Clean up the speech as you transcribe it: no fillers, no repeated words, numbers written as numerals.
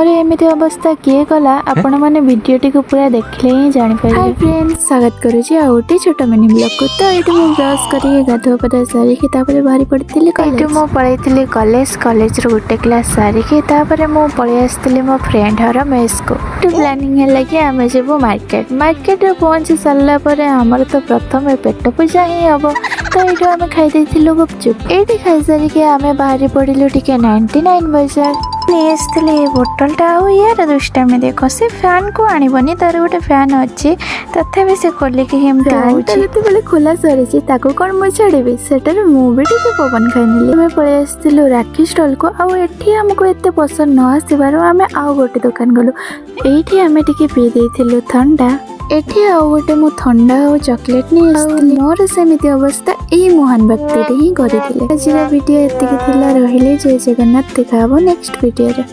ମୋର ଏମିତି ଅବସ୍ଥା କିଏ କଲା, ଆପଣମାନେ ଭିଡ଼ିଓଟିକୁ ପୁରା ଦେଖିଲେ ହିଁ ଜାଣିପାରିବେ। ହାଇ ଫ୍ରେଣ୍ଡସ୍, ସ୍ୱାଗତ କରୁଛି ଆଉ ଗୋଟେ ଛୋଟ ମିନି ବ୍ଲଗକୁ। ତ ଏଇଠି ମୁଁ ବ୍ରସ୍ କରିକି, ଗାଧୁଆ ପାଧୁଆ ସାରିକି ତାପରେ ବାହାରି ପଡ଼ିଥିଲି। ଏଇଠୁ ମୁଁ ପଳେଇଥିଲି କଲେଜ। କଲେଜରୁ ଗୋଟେ କ୍ଲାସ୍ ସାରିକି ତାପରେ ମୁଁ ପଳେଇ ଆସିଥିଲି ମୋ ଫ୍ରେଣ୍ଡ ଘର ମେସ୍କୁ। ଏଠୁ ପ୍ଲାନିଂ ହେଲା କି ଆମେ ଯିବୁ ମାର୍କେଟ। ମାର୍କେଟରେ ପହଞ୍ଚି ସାରିଲା ପରେ ଆମର ତ ପ୍ରଥମେ ପେଟ ପୂଜା ହିଁ ହବ। ତ ଏଇଠୁ ଆମେ ଖାଇ ଦେଇଥିଲୁ ଗୁପଚୁପ୍। ଏଇଠି ଖାଇସାରିକି ଆମେ ବାହାରି ପଡ଼ିଲୁ ଟିକେ 99 ବଜାର। ନେଇ ଆସିଥିଲି ଏ ବୋଟଲଟା। ଆଉ ୟାର ଦୁଷ୍ଟାମି ଦେଖ, ସେ ଫ୍ୟାନ୍କୁ ଆଣିବନି। ତାର ଗୋଟେ ଫ୍ୟାନ୍ ଅଛି, ତଥାପି ସେ ଖୋଲିକି କେମିତି ହଉଛି। ଯେତେବେଳେ ଖୋଲା ସରିଛି, ତାକୁ କ'ଣ ମୁଁ ଛାଡ଼ିବି? ସେଠାରେ ମୁଁ ବି ଟିକେ ପବନ ଖାଇନେଲି। ଆମେ ପଳେଇ ଆସିଥିଲୁ ରାକ୍ଷୀ ଷ୍ଟଲକୁ। ଆଉ ଏଠି ଆମକୁ ଏତେ ପସନ୍ଦ ନ ଆସିବାରୁ ଆମେ ଆଉ ଗୋଟେ ଦୋକାନ ଗଲୁ। ଏଇଠି ଆମେ ଟିକେ ପିଇ ଦେଇଥିଲୁ ଥଣ୍ଡା। ଏଠି ଆଉ ଗୋଟେ ମୁଁ ଥଣ୍ଡା ଆଉ ଚକୋଲେଟ୍ ନେଇ ଆସିଥିଲି। ମୋର ସେମିତି ଅବସ୍ଥା ଏଇ ମହାନ ବ୍ୟକ୍ତିଟି ହିଁ କରିଥିଲେ। ଆଜିର ଭିଡ଼ିଓ ଏତିକି ଥିଲା। ରହିଲି, ଜୟ ଜଗନ୍ନାଥ। ଦେଖା ହବ ନେକ୍ସଟ ଭିଡ଼ିଓରେ।